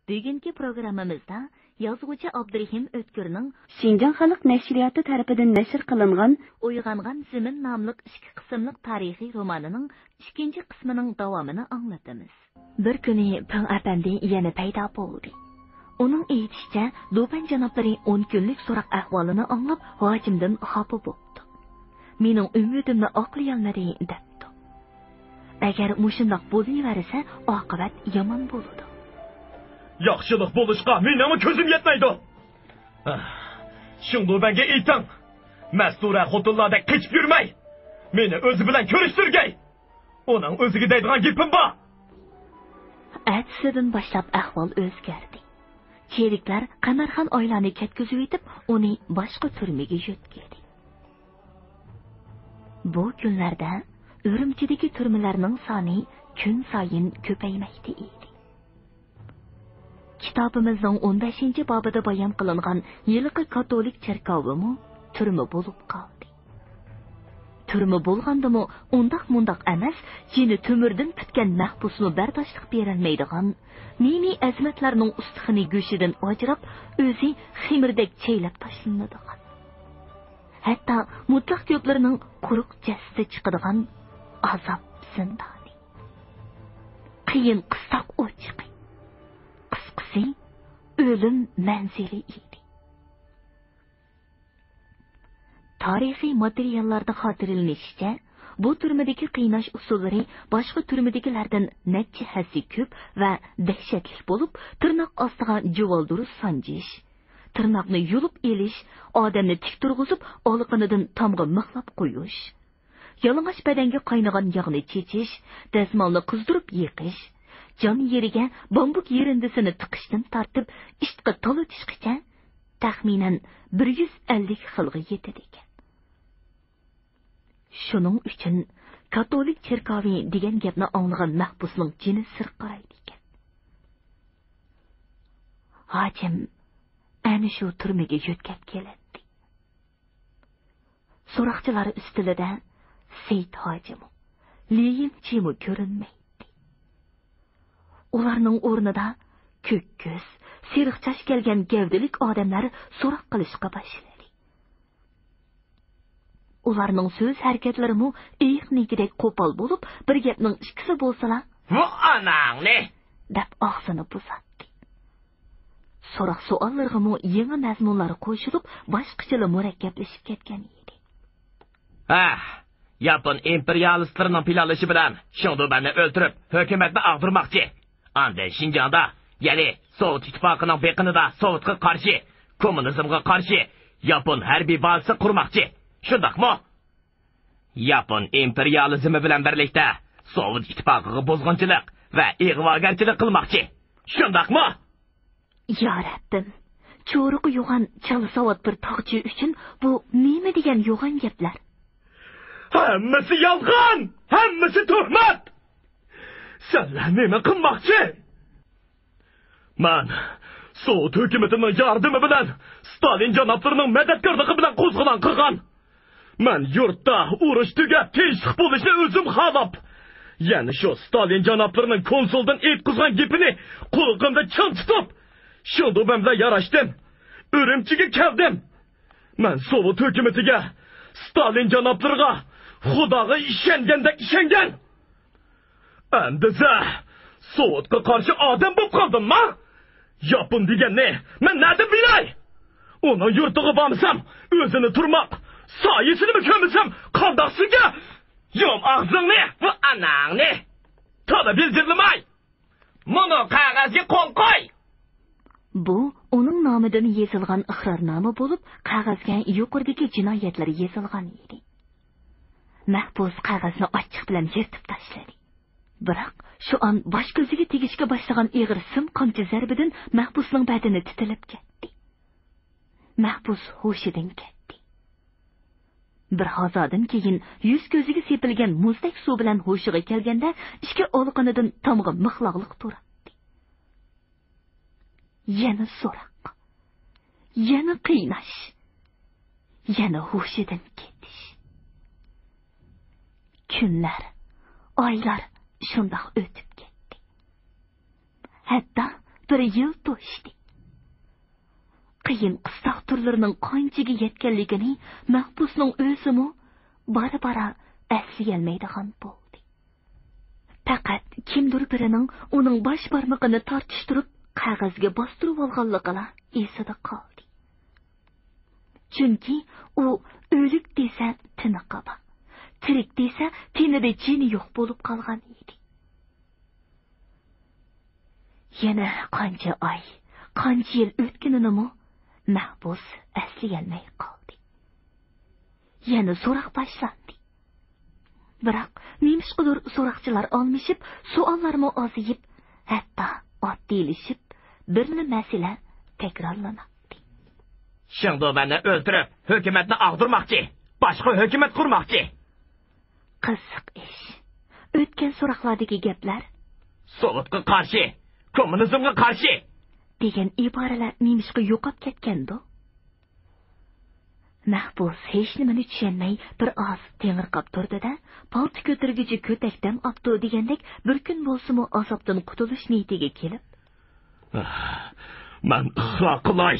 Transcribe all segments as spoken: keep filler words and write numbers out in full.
بۈگۈنكى پروگراممىمىزدا يازغۇچى ئابدۇرېھىم ئۆتكۈرنىڭ شىنجاڭ خەلق نەشرىياتى تەرىپىدىن نەشر قىلىنغان ئويغانغان زېمىن ناملىق ئىككى قىسىملىق تارىخىي رومانىنىڭ ئىككىنچى قىسمىنىڭ داۋامىنى ئاڭلىتىمىز. بىر كۈنى پىڭ ئەپەندى يەنە پەيدا بولدى. ئۇنىڭ ئېيتىشىچە، دۇبەن جانابلىرى ئون كۈنلۈك سوراق ئەھۋالىنى ئاڭلاپ، ھاجىمدىن خاپا بوپتۇ. مېنىڭ ئۈمىدىمنى ئاقلىيالمىدى، دەپتۇ. ئەگەر مۇشۇنداق بولۇۋەرسە، ئاقىۋەت يامان بولىدۇ. ياخشىلىق بولۇشقا مېنىڭمۇ كۆزۈم يەتمەيدۇ. شېڭدۇبەنگە ئېيتىڭ، مەستۇرە خوتۇنلاردەك قېچىپ يۈرمەي، مېنى ئۆزى بىلەن كۆرۈشتۈرگەي. ئۇنىڭ ئۆزىگە دەيدىغان گېپىم بار. ئەتىسىدىن باشلاپ ئەھۋال ئۆزگەردى. چېرىكلەر قەمەرخان ئايلارنى كەتكۈزۈۋېتىپ، ئۇنى باشقا تۈرمىگە يۆتكىدى. بۇ كۈنلەردە ئۈرۈمچىدىكى تۈرمىلەرنىڭ سانى كۈنسايىن كۆپەيمەكتە ئىدى. كىتابىمىزنىڭ ئون بەشىنچى بابىدا بايان قىلىنغان ھېلىقى كاتولىك چېركاۋىمۇ تۈرمە بولۇپ قالدى. تۈرمە بولغاندىمۇ، ئۇنداق-مۇنداق ئەمەس، جېنى تۆمۈردىن پۈتكەن مەھبۇسمۇ بەرداشلىق بېرەلمەيدىغان، مىمى ئەزىمەتلەرنىڭ ئۇستىخىنى گۆشىدىن ئاجراپ، ئۆزى خېمىردەك چەيلەپ تاشلىنىدىغان. ھەتتا مۇتلەق كۆپلىرىنىڭ قۇرۇق جەسىتى چىقىدىغان ئازاب زىندانى. قىيىن قىستاق ئوچىقى. قىسقىسى، ئۆلۈم مەنزىلى ئىدى. تارىخىي ماتېرىياللاردا خاتىرىلىنىشىچە، بۇ تۈرمىدىكى قىيناش ئۇسۇللىرى باشقا تۈرمىدىكىلەردىن نەچچە ھەسسە كۆپ ۋە دەھشەتلىك بولۇپ، تىرناق ئاستىغا جۇۋالدۇرۇز سانجىش، تىرناقنى يۇلۇپ ئېلىش، ئادەمنى تىك تۇرغۇزۇپ، ئالىقىنىدىن تامغا مىخلاپ قويۇش، يالىڭاچ بەدەنگە قاينىغان ياغنى چېچىش، دەزمالنى قىزدۇرۇپ يېقىش، جان يېرىگە بامبۇك يېرىندىسىنى تىقىشتىن تارتىپ ئىتقا تالىتىشقىچە تەخمىنەن بىر يۈز ئەللىك خىلغا يېتىدىكەن. شۇنىڭ ئۈچۈن كاتولىك چېركاۋى دېگەن گەپنى ئاڭلىغان مەھبۇسنىڭ جېنى سىرقىرايدىكەن. ھاجىم ئەنە شۇ تۈرمىگە يۆتكەپ كېلەتتى. سوراقچىلار ئۈستىلىدە سېيىت ھاجىمۇ، لېيىڭچىمۇ كۆرۈنمەيتتى. ئۇلارنىڭ ئورنىدا كۆك كۆز، سېرىق چاچ كەلگەن گەۋدىلىك ئادەملەر سوراق قىلىشقا باشلىدى. ئۇلارنىڭ سۆز ھەرىكەتلىرىمۇ ئېيىقنىڭكىدەك قوپال بولۇپ، بىر گەپنىڭ ئىككىسى بولسىلا، ۋۇ ئاناڭنى! دەپ ئاغزىنى بۇزاتتى. سوراق-سوئاللىرىغىمۇ يېڭى مەزمۇنلار قوشۇلۇپ، باشقىچىلا مۇرەككەپلىشىپ كەتكەن ئىدى. ھە، ياپون ئىمپېرىيالىستلىرىنىڭ پىلانلىشى بىلەن شېڭدۇبەننى ئۆلتۈرۈپ، ھۆكۈمەتنى ئاغدۇرماقچى. ئاندىن شىنجاڭدا، يەنى سوۋېت ئىتتىپاقىنىڭ بېقىنىدا سوۋېتقا قارشى، كوممۇنىزمغا قارشى ياپون ھەربىي بازىسى قۇرماقچى. شۇنداقمۇ؟ ياپون ئىمپېرىيالىزمى بىلەن بىرلىكتە سوۋېت ئىتتىپاقىغا بۇزغۇنچىلىق ۋە ئىغۋاگەرچىلىك قىلماقچى. شۇنداقمۇ؟ يا رەببىم، چورۇقى يوغان چالا ساۋات بىر تاغچى ئۈچۈن بۇ نېمە دېگەن يوغان گەپلەر؟ ھەممىسى يالغان! ھەممىسى تۆھمەت! سەنلەر نېمە قىلماقچى؟ مەن سوۋېت ھۆكۈمىتىنىڭ ياردىمى بىلەن ستالىن جانابلىرىنىڭ مەدەتكارلىقى بىلەن قوزغىلاڭ قىلغان. مەن يۇرتتا ئۇرۇش تۈگەپ، تىنچلىق بولۇشنى ئۆزۈم خالاپ، يەنە شۇ ستالىن جانابلىرىنىڭ كونسۇلدىن ئېيتقۇزغان گېپىنى قۇلىقىمدا چىڭ تۇتۇپ، شېڭدۇبەن بىلەن ياراشتىم. ئۈرۈمچىگە كەلدىم. مەن سوۋېت ھۆكۈمىتىگە، ستالىن جانابلىرىغا، خۇداغا ئىشەنگەندەك ئىشەنگەن. ئەمدىسە سوۋېتقا قارشى ئادەم بولۇپ قالدىمما؟ ياپون دېگەننى مەن نەدىن بىلاي؟ ئۇنىڭ يۇرتىغا بارمىسام، ئۆزىنى تۇرماق، سايىسىنىمۇ كۆرمىسەم قانداق سىزگە؟ يۇم ئاغزىڭنى! ۋۇ ئاناڭنى! تولا بىلجىرلىماي! مۇنۇ قەغەزگە قول قوي! بۇ ئۇنىڭ نامىدىن يېزىلغان ئىقرارنامە بولۇپ، قەغەزگە يۇقىرىدىكى جىنايەتلىرى يېزىلغان ئىدى. مەھبۇس قەغەزنى ئاچچىق بىلەن يىرتىپ تاشلىدى. بىراق، شۇ ئان باش كۆزىگە تېگىشكە باشلىغان ئېغىر سىم قامچا زەربىدىن مەھبۇسنىڭ بەدىنى تىتىلىپ كەتتى. مەھبۇس ھوشىدىن كەتتى. بىر ھازادىن كېيىن يۈز كۆزىگە سېپىلگەن مۇزدەك سۇ بىلەن ھوشىغا كەلگەندە، ئىككى ئالىقىنىدىن تامغا مىخلاغلىق تۇراتتى. يەنە سوراق. يەنە قىيناش. يەنە ھوشىدىن كېتىش. كۈنلەر، ئايلار شۇنداق ئۆتۈپ كەتتى. ھەتتا بىر يىل توشتى. قىيىن قىستاق تۈرلىرىنىڭ قانچىگە يەتكەنلىكىنى مەھبۇسنىڭ ئۆزىمۇ بارا-بارا ئەسلىيەلمەيدىغان بولدى. پەقەت كىمدۇر بىرىنىڭ ئۇنىڭ باش بارمىقىنى تارتىشتۇرۇپ، قەغەزگە باستۇرۇۋالغانلىقىلا ئېسىدە قالدى. چۈنكى ئۇ ئۆلۈك دېسە تىنىقى بار، تىرىك دېسە تېنىدە جېنى يوق بولۇپ قالغان ئىدى. يەنە قانچە ئاي، قانچە يىل ئۆتكىنىنىمۇ مەھبۇس ئەسلىيەلمەي قالدى. يەنە سوراق باشلاندى. بىراق نېمىشقىدۇر سوراقچىلار ئالمىشىپ، سوئاللارمۇ ئازىيىپ، ھەتتا ئاددىيلىشىپ، بىرلا مەسىلە تەكرارلىناتتى. شېڭدۇبەننى ئۆلتۈرۈپ، ھۆكۈمەتنى ئاغدۇرماقچى، باشقا ھۆكۈمەت قۇرماقچى. قىزىق ئىش. ئۆتكەن سوراقلاردىكى گەپلەر، سوۋېتقا قارشى، كوممۇنىزمغا قارشى دېگەن ئىبارىلەر نېمىشقا يوقاپ كەتكەندۇ؟ مەھبۇس ھېچنېمىنى چۈشەنمەي بىر ئاز تېڭىرقاپ تۇردى-دە، پالتا كۆتۈرگۈچى كۆتەك دەم ئاپتۇ دېگەندەك بىر كۈن بولسىمۇ ئازابتىن قۇتۇلۇش نىيىتىگە كېلىپ، مەن ئىقرار قىلاي.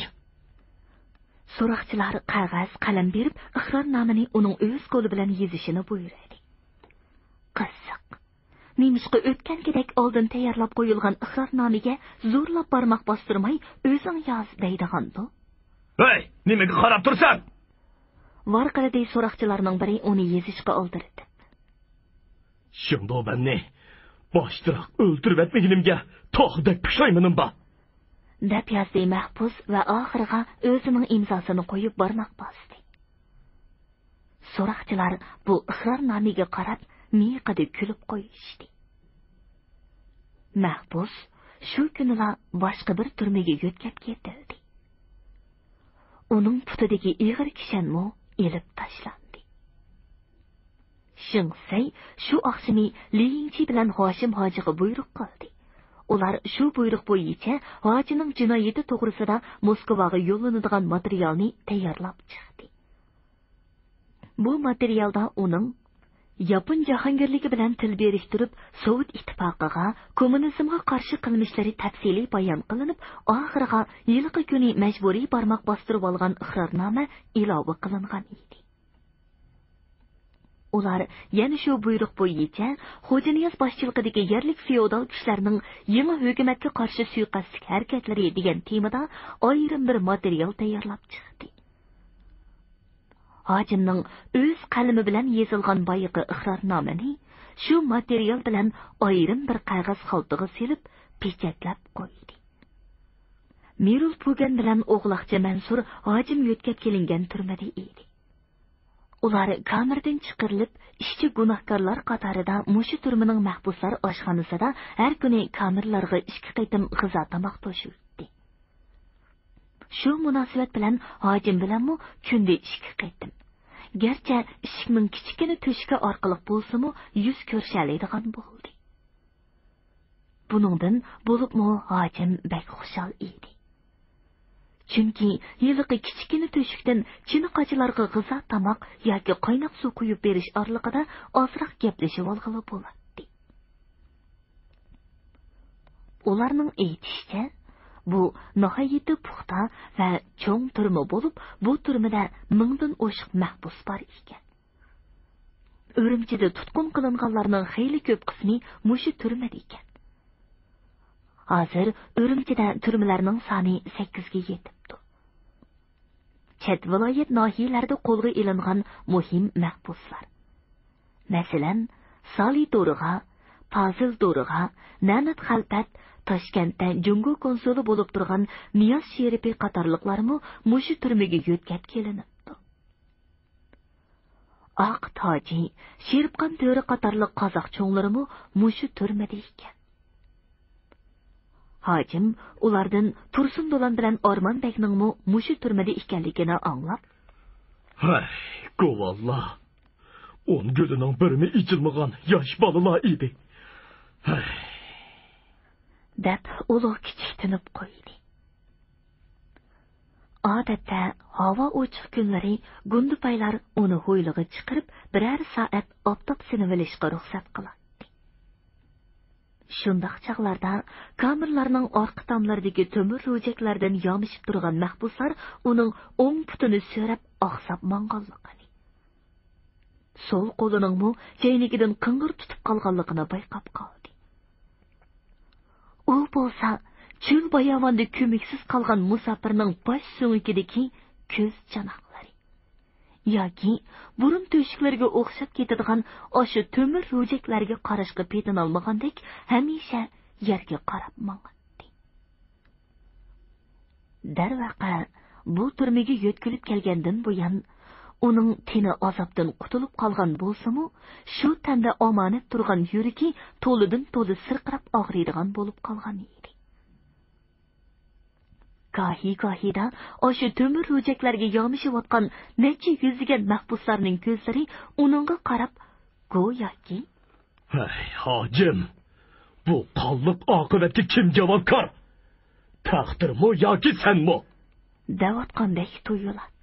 سوراقچىلار قەغەز، قەلەم بېرىپ، ئىقرارنامىنى ئۇنىڭ ئۆز قولى بىلەن يېزىشىنى بۇيرۇدى. قىزىق. نېمىشقا ئۆتكەنكىدەك ئالدىن تەييارلاپ قويۇلغان ئىقرارنامىگە زورلاپ بارماق باستۇرماي، ئۆزۈڭ ياز دەيدىغاندۇ؟ ھەي، نېمىگە قاراپ تۇرسەن؟ ۋارقىرىدى سوراقچىلارنىڭ بىرى ئۇنى يېزىشقا ئالدىرىتىپ. شېڭدۇبەننى باشتىراق ئۆلتۈرۈۋەتمىگىنىمگە تاغدەك پۇشايمىنىم بار، دەپ يازدى مەھبۇس ۋە ئاخىرىغا ئۆزىنىڭ ئىمزاسىنى قويۇپ بارماق باستى. سوراقچىلار بۇ ئىقرارنامىگە قاراپ مىيىقىدا كۈلۈپ قويۇشتى. مەھبۇس شۇ كۈنىلا باشقا بىر تۈرمىگە يۆتكەپ كېتىلدى. ئۇنىڭ پۇتىدىكى ئېغىر كىشەنمۇ ئېلىپ تاشلاندى. شېڭ سەي شۇ ئاخشىمى لى يىڭچى بىلەن ھاشىم ھاجىغا بۇيرۇق قىلدى. ئۇلار شۇ بۇيرۇق بويىچە ھاجىنىڭ جىنايىتى توغرىسىدا موسكۋاغا يوللىنىدىغان ماتېرىيالنى تەييارلاپ چىقتى. بۇ ماتېرىيالدا ئۇنىڭ ياپون جاھانگىرلىكى بىلەن تىل بىرىكتۈرۈپ، سوۋېت ئىتتىپاقىغا، كوممۇنىزمغا قارشى قىلمىشلىرى تەپسىلىي بايان قىلىنىپ، ئاخىرىغا ھېلىقى كۈنى مەجبۇرىي بارماق باستۇرۇۋالغان ئىقرارنامە ئىلاۋە قىلىنغان ئىدى. ئۇلار يەنە شۇ بۇيرۇق بويىچە خوجانىياز باشچىلىقىدىكى يەرلىك فېئودال كۈچلەرنىڭ يېڭى ھۆكۈمەتكە قارشى سۇيىقەستلىك ھەرىكەتلىرى دېگەن تېمىدا ئايرىم بىر ماتېرىيال تەييارلاپ چىقتى. ھاجىمنىڭ ئۆز قەلىمى بىلەن يېزىلغان بايىقى ئىقرارنامىنى شۇ ماتېرىيال بىلەن ئايرىم بىر قەغەز خالتىغا سېلىپ، پېچەتلەپ قويدى. مىرۇل پۇگەن بىلەن ئوغلاقچى مەنسۇر ھاجىم يۆتكەپ كېلىنگەن تۈرمىدە ئىدى. ئۇلار كامېردىن چىقىرىلىپ، ئىشچى گۇناھكارلار قاتارىدا مۇشۇ تۈرمىنىڭ مەھبۇسلار ئاشخانىسىدا ھەر كۈنى كامېرلارغا ئىككى قېتىم غىزا تاماق توشۇيتتى. شۇ مۇناسىۋەت بىلەن ھاجىم بىلەنمۇ كۈندە ئىككى قېتىم، گەرچە ئىشىكنىڭ كىچىككىنە تۆشۈكى ئارقىلىق بولسىمۇ، يۈز كۆرۈشەلەيدىغان بولدى. بۇنىڭدىن بولۇپمۇ ھاجىم بەك خۇشال ئىدى. چۈنكى ھېلىقى كىچىككىنە تۆشۈكتىن چىنە قاچىلارغا غىزا تاماق ياكى قايناق سۇ قۇيۇپ بېرىش ئارىلىقىدا ئازراق گەپلىشىۋالغىلى بولاتتى. ئۇلارنىڭ ئېيتىشىچە، بۇ ناھايىتى پۇختا ۋە چوڭ تۈرمە بولۇپ، بۇ تۈرمىدە مىڭدىن ئوشۇق مەھبۇس بار ئىكەن. ئۈرۈمچىدە تۇتقۇن قىلىنغانلارنىڭ خېلى كۆپ قىسمى مۇشۇ تۈرمىدە ئىكەن. ھازىر ئۈرۈمچىدە تۈرمىلەرنىڭ سانى سەككىزگە يېتىپتۇ. چەت ۋىلايەت ناھىيەلەردە قولغا ئېلىنغان مۇھىم مەھبۇسلار، مەسىلەن، سالى دورىغا، پازىل دورىغا، نەمەت خەلپەت، تاشكەنتتە جۇڭگو كونسۇلى بولۇپ تۇرغان نىياز شېرىپى قاتارلىقلارمۇ مۇشۇ تۈرمىگە يۆتكەپ كېلىنىپتۇ. ئاق تاجى، شېرىپخان تۆرە قاتارلىق قازاق چوڭلىرىمۇ مۇشۇ تۈرمىدە ئىكەن. ھاجىم ئۇلاردىن تۇرسۇن دولان بىلەن ئارمان بەگنىڭمۇ مۇشۇ تۈرمىدە ئىكەنلىكىنى ئاڭلاپ، ھەي، گۇۋاللا! ئون گۈلىنىڭ بىرىمۇ ئېچىلمىغان ياش بالىلار ئىدى. ھەي! دەپ ئۇلۇغ كىچىك تىنىپ قويدى. ئادەتتە ھاۋا ئوچۇق كۈنلىرى گۇندىپايلار ئۇنى ھويلىغا چىقىرىپ، بىرەر سائەت ئاپتاپ سىنىۋېلىشقا رۇخسەت قىلاتتى. شۇنداق چاغلاردا كامېرلارنىڭ ئارقا تاملىرىدىكى تۆمۈر روجەكلەردىن يامىشىپ تۇرغان مەھبۇسلار ئۇنىڭ ئوڭ پۇتىنى سۆرەپ ئاقساپ ماڭغانلىقىنى، سول قولىنىڭمۇ چەينىكىدىن قىڭغىر تۇتۇپ قالغانلىقىنى بايقاپ قالدى. ئۇ بولسا چۆل باياۋاندا كۆمۈكسىز قالغان مۇساپىرنىڭ باش سۆڭىكىدىكى كۆز چاناقلىرى ياكى بۇرۇن تۆشۈكلىرىگە ئوخشاپ كېتىدىغان ئاشۇ تۆمۈر روجەكلەرگە قاراشقا پېتىنالمىغاندەك ھەمىشە يەرگە قاراپ ماڭاتتى. دەرۋەقە، بۇ تۈرمىگە يۆتكىلىپ كەلگەندىن بۇيان، ئۇنىڭ تېنى ئازابتىن قۇتۇلۇپ قالغان بولسىمۇ، شۇ تەندە ئامانەت تۇرغان يۈرىكى تولىدىن تولا سىرقىراپ ئاغرىيدىغان بولۇپ قالغان ئىدى. گاھى-گاھىدا ئاشۇ تۆمۈر روجەكلەرگە يامىشىۋاتقان نەچچە يۈزلىگەن مەھبۇسلارنىڭ كۆزلىرى ئۇنىڭغا قاراپ، گوياكى ھەي، ھاجىم! بۇ قانلىق ئاقىۋەتكە كىم جاۋابكار؟ تەقدىرمۇ ياكى سەنمۇ؟ دەۋاتقاندەك تۇيۇلاتتى.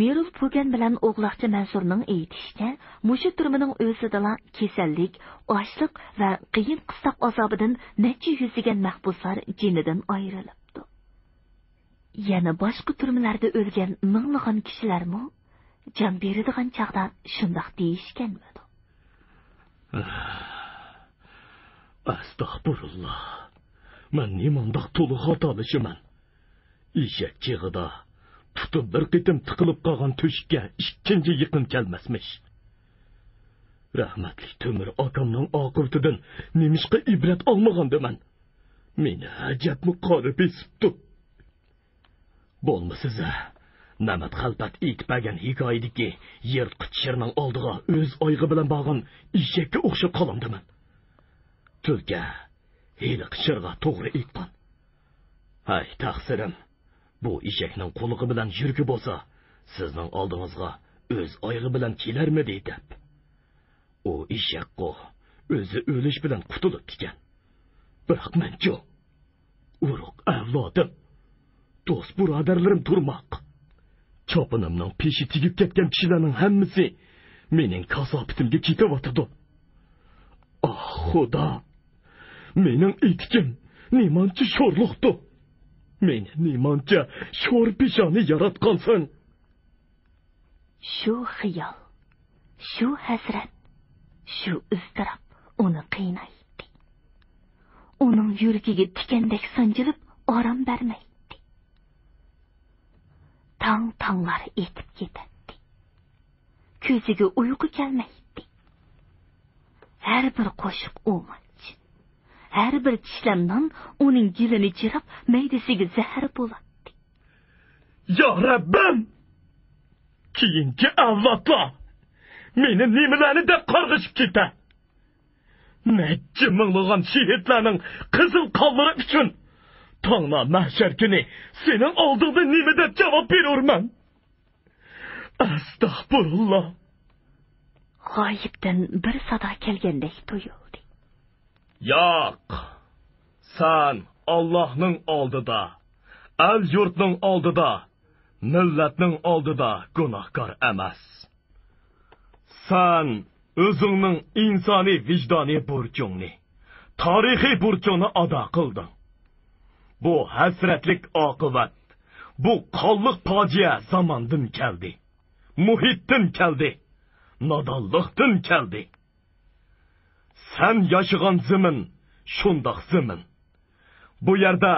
مىرۇل پۇگەن بىلەن ئوغلاقچى مەنسۇرنىڭ ئېيتىشىچە، مۇشۇ تۈرمىنىڭ ئۆزىدىلا كېسەللىك، ئاچلىق ۋە قىيىن قىستاق ئازابىدىن نەچچە يۈزلىگەن مەھبۇسلار جېنىدىن ئايرىلىپتۇ. يەنە باشقا تۈرمىلەردە ئۆلگەن مىڭلىغان كىشىلەرمۇ جان بېرىدىغان چاغدا شۇنداق دېيىشكەنمىدۇ؟ ئەستەغپۇرۇللا. مەن نېمانداق تولا خاتالىشىمەن؟ ئېشەك جىغىدا تۇتۇپ بىر قېتىم تىقىلىپ قالغان تۆشۈككە ئىككىنچى يېقىن كەلمەسمىش. رەھمەتلىك تۆمۈر ئاكامنىڭ ئاقىۋىتىدىن نېمىشقا ئىبرەت ئالمىغاندىمەن؟ مېنى ئەجەبمۇ قارا بېسىپتۇ. بولمىسىزە، نەمەت خەلپەت ئېيتىپ بەرگەن ھېكايىدىكى يىرتقۇچ شىرنىڭ ئالدىغا ئۆز ئايىغى بىلەن بارغان ئېشەككە ئوخشاپ قالامدىمەن؟ تۈلكە ھېلىقى شىرغا توغرا ئېيتقان. ھەي، تەقسىرىم، بۇ ئېشەكنىڭ قۇلىقى بىلەن يۈرىكى بولسا، سىزنىڭ ئالدىڭىزغا ئۆز ئايىغى بىلەن كېلەرمىدى دەپ. ئۇ ئېشەكقۇ، ئۆزى ئۆلۈش بىلەن قۇتۇلۇپتىكەن. بىراق مەنچۇ؟ ئۇرۇق ئەۋلادىم، دوست بۇرادەرلىرىم تۇرماق. چاپىنىمنىڭ پېشى تېگىپ كەتكەن كىشىلەرنىڭ ھەممىسى مېنىڭ كاساپىتىمگە كېتىۋاتىدۇ. ئاھ، خۇدا! مېنىڭ ئېتىكىم نېمانچە شورلۇقتۇ! مېنى نېمانچە شور پېشانە ياراتقانسەن! شۇ خىيال، شۇ ھەسرەت، شۇ ئىزتىراپ ئۇنى قىينايتتى. ئۇنىڭ يۈرىكىگە تىكەندەك سانجىلىپ ئارام بەرمەيتتى. تاڭ-تاڭلار ئېتىپ كېتەتتى. كۆزىگە ئۇيقۇ كەلمەيتتى. ھەر بىر قوشۇق ئۇماچ، ھەر بىر چىشلەم نان ئۇنىڭ گېلىنى چىراپ، مەيدىسىگە زەھەر بولاتتى. يا رەببىم! كېيىنكى ئەۋلادلار مېنى نېمىلەرنى دەپ قارغىشىپ كېتە؟ نەچچە مىڭلىغان شېھىتلەرنىڭ قىزىل قانلىرى ئۈچۈن تاڭلا مەھشەر كۈنى سېنىڭ ئالدىڭدا نېمە دەپ جاۋاب بېرۇرمەن؟ ئەستەغپۇرۇللا! غايىبتىن بىر سادا كەلگەندەك تۇيۇلدى. ياق! سەن ئاللاھنىڭ ئالدىدا، ئەل-يۇرتنىڭ ئالدىدا، مىللەتنىڭ ئالدىدا گۇناھكار ئەمەس. سەن ئۆزۈڭنىڭ ئىنسانىي ۋىجدانىي بۇرچۇڭنى، تارىخىي بۇرچۇڭنى ئادا قىلدىڭ. بۇ ھەسرەتلىك ئاقىۋەت، بۇ قانلىق پاجىئە زاماندىن كەلدى، مۇھىتتىن كەلدى، نادانلىقتىن كەلدى. سەن ياشىغان زېمىن شۇنداق زېمىن. بۇ يەردە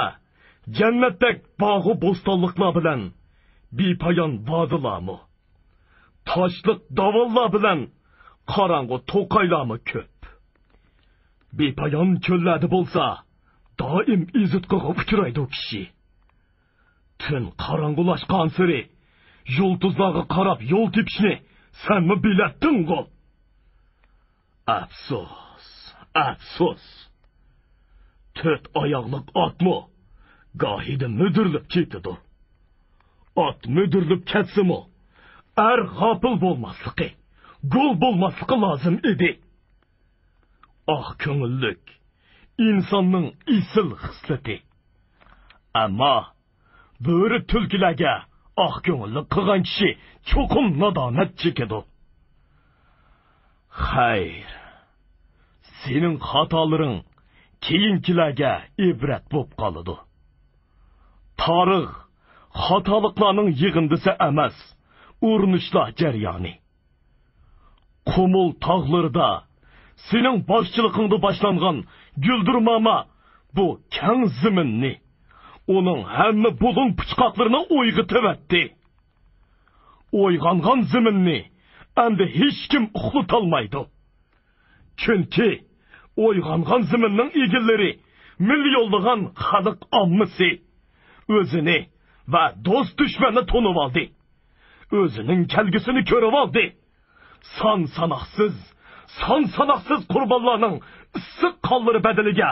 جەننەتتەك باغۇ بوستانلىقلار بىلەن بىپايان ۋادىلارمۇ، تاشلىق داۋانلار بىلەن قاراڭغۇ توقايلارمۇ كۆپ. بىپايان چۆللەردە بولسا دائىم ئېزىتقىغا ئۇچرايدۇ كىشى. تۈن قاراڭغۇلاشقانسېرى يۇلتۇزلارغا قاراپ يول تېپىشنى سەنمۇ بىلەتتىڭغۇ؟ ئەپسۇس، ئەپسۇس! تۆت ئاياغلىق ئاتمۇ گاھىدا مۈدۈرلۈپ كېتىدۇ. ئات مۈدۈرلۈپ كەتسىمۇ، ئەر غاپىل بولماسلىقى، گول بولماسلىقى لازىم ئىدى. ئاق كۆڭۈللۈك ئىنساننىڭ ئېسىل خىسلىتى. ئەمما بۆرە تۈلكىلەرگە ئاق كۆڭۈللۈك قىلغان كىشى چوقۇم نادامەت چېكىدۇ. خەير، سېنىڭ خاتالىرىڭ كېيىنكىلەرگە ئىبرەت بولۇپ قالىدۇ. تارىخ خاتالىقلارنىڭ يىغىندىسى ئەمەس، ئۇرۇنۇشلار جەريانى. قۇمۇل تاغلىرىدا سېنىڭ باشچىلىقىڭدا باشلانغان گۈلدۈرماما بۇ كەڭ زېمىننى، ئۇنىڭ ھەممە بۇلۇڭ پۇچقاقلىرىنى ئويغىتىۋەتتى. ئويغانغان زېمىننى ئەمدى ھېچكىم ئۇخلىتالمايدۇ. چۈنكى ئويغانغان زېمىننىڭ ئىگىلىرى، مىليونلىغان خەلق ئاممىسى ئۆزىنى ۋە دوست-دۈشمەننى تونۇۋالدى. ئۆزىنىڭ كەلگۈسىنى كۆرۈۋالدى. سان-ساناقسىز، سان-ساناقسىز قۇربانلارنىڭ ئىسسىق قانلىرى بەدىلىگە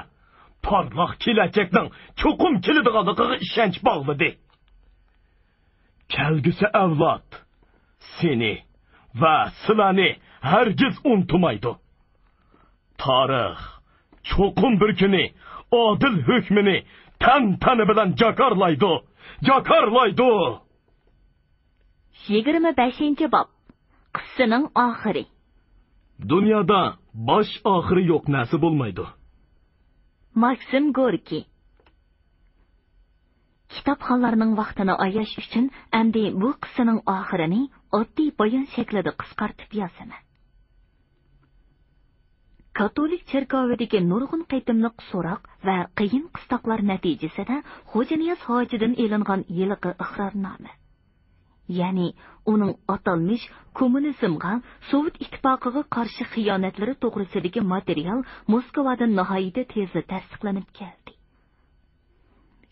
پارلاق كېلەچەكنىڭ چوقۇم كېلىدىغانلىقىغا ئىشەنچ باغلىدى. كەلگۈسى ئەۋلاد سېنى ۋە سىلەرنى ھەرگىز ئۇنتۇمايدۇ. تارىخ چوقۇم بىر كۈنى ئادىل ھۆكمىنى تەنتەنە بىلەن جاكارلايدۇ، جاكارلايدۇ! يىگىرمە بەشىنچى باب. قىسسىنىڭ ئاخىرى. دۇنيادا باش ئاخىرى يوق نەرسە بولمايدۇ. ماكسىم گوركىي. كىتابخانلارنىڭ ۋاقتىنى ئاياش ئۈچۈن ئەمدى بۇ قىسسىنىڭ ئاخىرىنى ئاددىي بايان شەكلىدە قىسقارتىپ يازىمەن. كاتولىك چېركاۋىدىكى نۇرغۇن قېتىملىق سوراق ۋە قىيىن قىستاقلار نەتىجىسىدە خوجانىياز ھاجىدىن ئېلىنغان ھېلىقى ئىقرارنامە، يەنى ئۇنىڭ ئاتالمىش كوممۇنىزمغا، سوۋېت ئىتتىپاقىغا قارشى خىيانەتلىرى توغرىسىدىكى ماتېرىيال موسكۋادىن ناھايىتى تېزلا تەستىقلىنىپ كەلدى.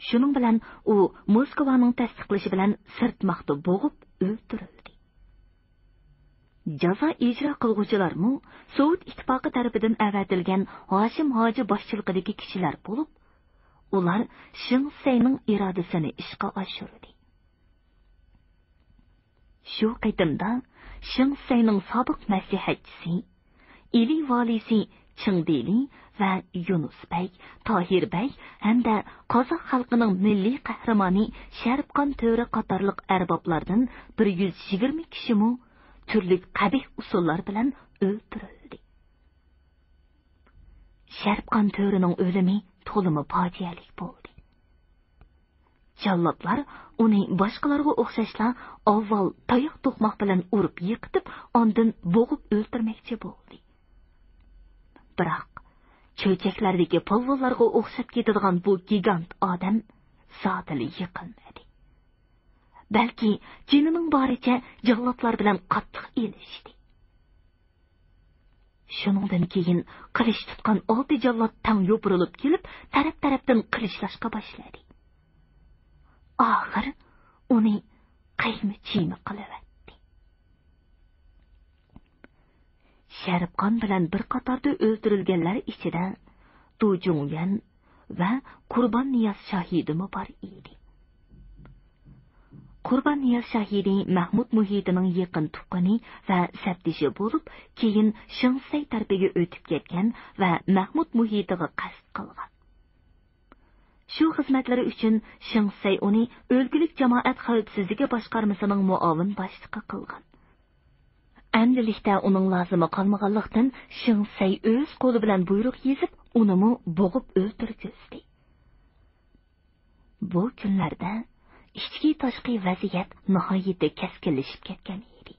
شۇنىڭ بىلەن ئۇ موسكۋانىڭ تەستىقلىشى بىلەن سىرتماقتا بوغۇپ ئۆلتۈرۈلدى. جازا ئىجرا قىلغۇچىلارمۇ سوۋېت ئىتتىپاقى تەرىپىدىن ئەۋەتىلگەن ھاشىم ھاجى باشچىلىقىدىكى كىشىلەر بولۇپ، ئۇلار شېڭ سەينىڭ ئىرادىسىنى ئىشقا ئاشۇردى. شۇ قېتىمدا شېڭ سەينىڭ سابىق مەسلىھەتچىسى، ئىلى ۋالىسى چېڭ دىلى ۋە يۇنۇس بەگ، تاھىر بەگ ھەمدە قازاق خەلقىنىڭ مىللىي قەھرىمانى شەرىپخان تۆرە قاتارلىق ئەربابلاردىن بىر يۈز يىگىرمە كىشىمۇ تۈرلۈك قەبىھ ئۇسۇللار بىلەن ئۆلتۈرۈلدى. شەرىپخان تۆرىنىڭ ئۆلۈمى تولىمۇ پاجىئەلىك بولدى. جاللاتلار ئۇنى باشقىلارغا ئوخشاشلا ئاۋۋال تاياق توقماق بىلەن ئۇرۇپ يىقىتىپ، ئاندىن بوغۇپ ئۆلتۈرمەكچى بولدى. بىراق، چۆچەكلەردىكى پالۋانلارغا ئوخشاپ كېتىدىغان بۇ گىگانت ئادەم زادىلا يىقىلمىدى. بەلكى جېنىنىڭ بارىچە جاللاتلار بىلەن قاتتىق ئېلىشتى. شۇنىڭدىن كېيىن قىلىچ تۇتقان ئالتە جاللات تەڭ يوپۇرۇلۇپ كېلىپ، تەرەپ-تەرەپتىن قىلىچلاشقا باشلىدى. ئاخىر ئۇنى قىيما-چىيما قىلىۋەتتى. شەرىپخان بىلەن بىر قاتاردا ئۆلتۈرۈلگەنلەر ئىچىدە دۇ جۇڭيۈەن ۋە قۇربان نىياز شاھىدىمۇ بار ئىدى. قۇربان نىياز شاھىدى مەھمۇد مۇھىتىنىڭ يېقىن تۇغقىنى ۋە سەپدىشى بولۇپ، كېيىن شېڭ سەي تەرىپىگە ئۆتۈپ كەتكەن ۋە مەھمۇد مۇھىتىغا قەست قىلغان. شۇ خىزمەتلىرى ئۈچۈن شېڭ سەي ئۇنى ئۆلكىلىك جامائەت خەۋپسىزلىكى باشقارمىسىنىڭ مۇئاۋىن باشلىقى قىلغان. ئەمدىلىكتە ئۇنىڭ لازىمى قالمىغانلىقتىن، شېڭ سەي ئۆز قولى بىلەن بۇيرۇق يېزىپ، ئۇنىمۇ بوغۇپ ئۆلتۈرگۈزدى. بۇ كۈنلەردە ئىچكى-تاشقى ۋەزىيەت ناھايىتى كەسكىنلىشىپ كەتكەن ئىدى.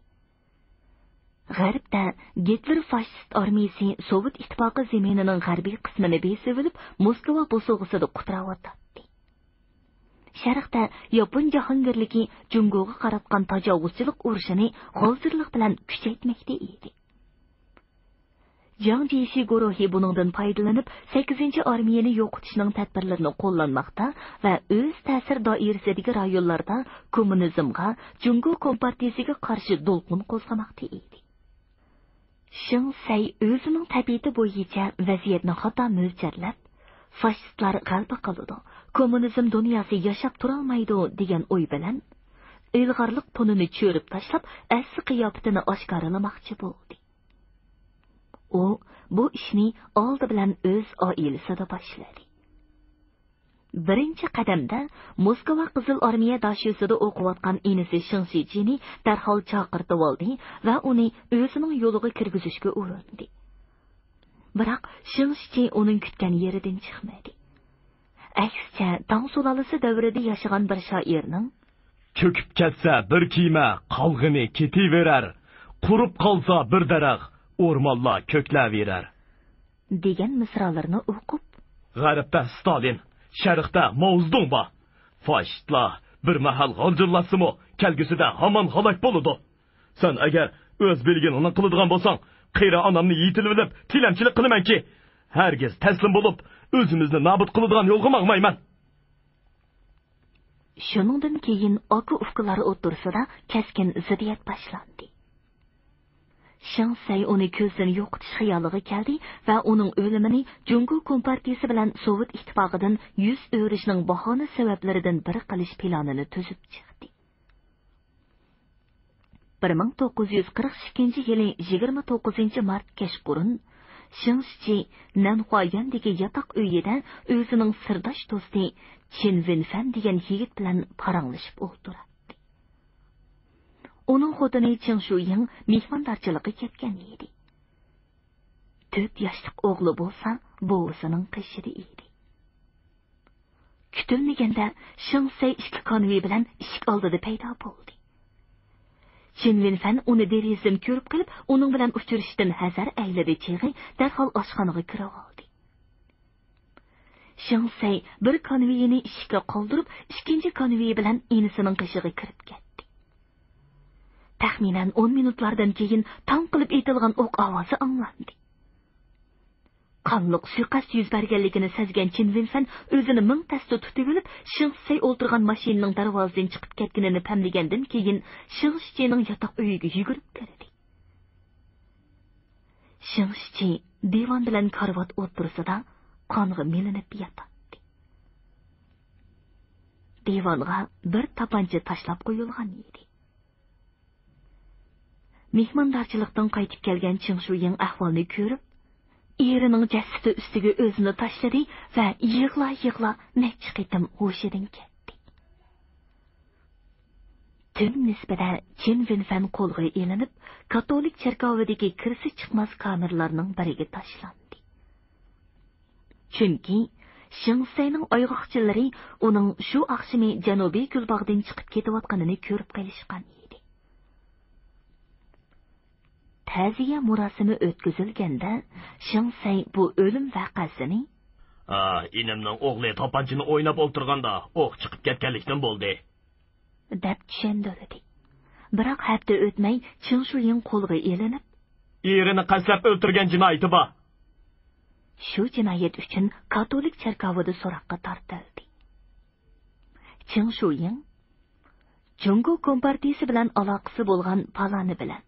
غەربتە گىتلېر فاشىست ئارمىيىسى سوۋېت ئىتتىپاقى زېمىنىنىڭ غەربىي قىسمىنى بېسىۋېلىپ، موسكۋا بوسۇغىسىدا قۇتراۋاتاتتى. شەرقتە ياپون جاھانگىرلىكى جۇڭگوغا قاراتقان تاجاۋۇزچىلىق ئۇرۇشىنى غالجىرلىق بىلەن كۈچەيتمەكتە ئىدى. جياڭ جيېشى گۇرۇھى بۇنىڭدىن پايدىلىنىپ، سەككىزىنچى ئارمىيەنى يوقىتىشنىڭ تەدبىرلىرىنى قوللانماقتا ۋە ئۆز تەسىر دائىرىسىدىكى رايونلاردا كوممۇنىزمغا، جۇڭگو كومپارتىيىسىگە قارشى دولقۇن قوزغىماقتا ئىدى. شېڭ سەي ئۆزىنىڭ تەبىئىتى بويىچە ۋەزىيەتنى خاتا مۆلچەرلەپ، فاشىستلار غەلىبە قىلىدۇ، كوممۇنىزم دۇنياسى ياشاپ تۇرالمايدۇ دېگەن ئوي بىلەن، ئىلغارلىق پۇلىنى چۆرۈپ تاشلاپ، ئەسلى قىياپىتىنى ئاشكارىلىماقچى بولدى. ئۇ بۇ ئىشنى ئالدى بىلەن ئۆز ئائىلىسىدە باشلىدى. بىرىنچى قەدەمدە موسكۋا قىزىل ئارمىيە داشۆسىدە ئوقۇۋاتقان ئىنىسى شېڭ شىجىنى دەرھال چاقىرتىۋالدى ۋە ئۇنى ئۆزىنىڭ يولىغا كىرگۈزۈشكە ئۇرۇندى. بىراق شېڭ شىچى ئۇنىڭ كۈتكەن يېرىدىن چىقمىدى. ئەكسىچە، تاڭ سۇلالىسى دەۋرىدە ياشىغان بىر شائىرنىڭ «چۆكۈپ كەتسە بىر كېمە، قالغىنى كېتىۋېرەر. قۇرۇپ قالسا بىر دەرەخ، ئورمانلار كۆكلەۋېرەر» دېگەن مىسرالىرىنى ئوقۇپ، «غەربتە ستالىن، شەرقتە ماۋزېدۇڭ بار. فاشىستلار بىر مەھەل غالجىرلاشسىمۇ، كەلگۈسىدە ھامان ھالاك بولىدۇ. سەن ئەگەر ئۆز بىلگىنىڭنى قىلىدىغان بولساڭ، قېرى ئانامنى يېتىلىۋېلىپ، تىلەمچىلىك قىلىمەنكى، ھەرگىز تەسلىم بولۇپ، ئۆزىمىزنى نابۇت قىلىدىغان يولغا ماڭمايمەن.» شۇنىڭدىن كېيىن ئاكا-ئۇكىلار ئوتتۇرىسىدا كەسكىن زىددىيەت باشلاندى. شېڭ سەي ئۇنى كۆزدىن يوقىتىش خىيالىغا كەلدى ۋە ئۇنىڭ ئۆلۈمىنى جۇڭگو كومپارتىيىسى بىلەن سوۋېت ئىتتىپاقىدىن يۈز ئۆرۈشنىڭ باھانە سەۋەبلىرىدىن بىرى قىلىش پىلانىنى تۈزۈپ چىقتى. بىر مىڭ توققۇز يۈز قىرىق ئىككىنچى يىلى يىگىرمە توققۇزىنچى مارت كەچقۇرۇن، شېڭ شىچى نەنخۇايۈەندىكى ياتاق ئۆيىدە ئۆزىنىڭ سىرداش دوستى چىن ۋېنفەن دېگەن يىگىت بىلەن پاراڭلىشىپ ئولتۇراتتى. ئۇنىڭ خوتۇنى چېڭ شۇيىڭ مېھماندارچىلىققا كەتكەن ئىدى. تۆت ياشلىق ئوغلى بولسا بوۋىسىنىڭ قېشىدا ئىدى. كۈتۈلمىگەندە شېڭ سەي ئىككى كانۋېي بىلەن ئىشىك ئالدىدا پەيدا بولدى. چىن ۋېنفەن ئۇنى دېرىزىدىن كۆرۈپ قېلىپ، ئۇنىڭ بىلەن ئۇچرىشىشتىن ھەزەر ئەيلىدى چېغى دەرھال ئاشخانىغا كىرىۋالدى. شېڭ سەي بىر كانۋېيىنى ئىشىككە قالدۇرۇپ، ئىككىنچى كانۋېيى بىلەن ئىنىسىنىڭ قېشىغا كىرىپ كەتتى. تەخمىنەن ئون مىنۇتلاردىن كېيىن تاڭ قىلىپ ئېتىلغان ئوق ئاۋازى ئاڭلاندى. قانلىق سۇيىقەست يۈز بەرگەنلىكىنى سەزگەن چىن ۋېنفەن ئۆزىنى مىڭ تەستە تۇتۇۋېلىپ، شېڭ سەي ئولتۇرغان ماشىنىنىڭ دەرۋازىسىدىن چىقىپ كەتكىنىنى پەملىگەندىن كېيىن، شېڭ شىچىنىڭ ياتاق ئۆيىگە يۈگۈرۈپ كىردى. شېڭ شىچى دىۋان بىلەن كارىۋات ئوتتۇرىسىدا قانغا مىلىنىپ ياتاتتى. دىۋانغا بىر تاپانچا تاشلاپ قويۇلغان ئىدى. مېھماندارچىلىقتىن قايتىپ كەلگەن چېڭ شۇيىڭ ئەھۋالنى كۆرۈپ، ئېرىنىڭ جەسىتى ئۈستىگە ئۆزىنى تاشلىدى ۋە يىغلا-يىغلا نەچچە قېتىم ھوشىدىن كەتتى. تۈن نىسبىدە چىن ۋېنفەن قولغا ئېلىنىپ، كاتولىك چېركاۋىدىكى كىرسە چىقماس كامېرلارنىڭ بىرىگە تاشلاندى. چۈنكى شېڭ سەينىڭ ئايغاقچىلىرى ئۇنىڭ شۇ ئاخشىمى جەنۇبىي گۈلباغدىن چىقىپ كېتىۋاتقىنىنى كۆرۈپ قېلىشقان ئىدى. تەزىيە مۇراسىمى ئۆتكۈزۈلگەندە، شېڭ سەي بۇ ئۆلۈم ۋەقەسىنى، «ھا، ئىنىمنىڭ ئوغلى تاپانچىنى ئويناپ ئولتۇرغاندا ئوق چىقىپ كەتكەنلىكتىن بولدى.» دەپ چۈشەندۈردى. بىراق ھەپتە ئۆتمەي چېڭ شۇيىڭ قولغا ئېلىنىپ، «ئېرىنى قەستلەپ ئۆلتۈرگەن جىنايىتى بار.» شۇ جىنايەت ئۈچۈن كاتولىك چېركاۋىدا سوراققا تارتىلدى. چېڭ شۇيىڭ جۇڭگو كومپارتىيىسى بىلەن ئالاقىسى بولغان پالانى بىلەن،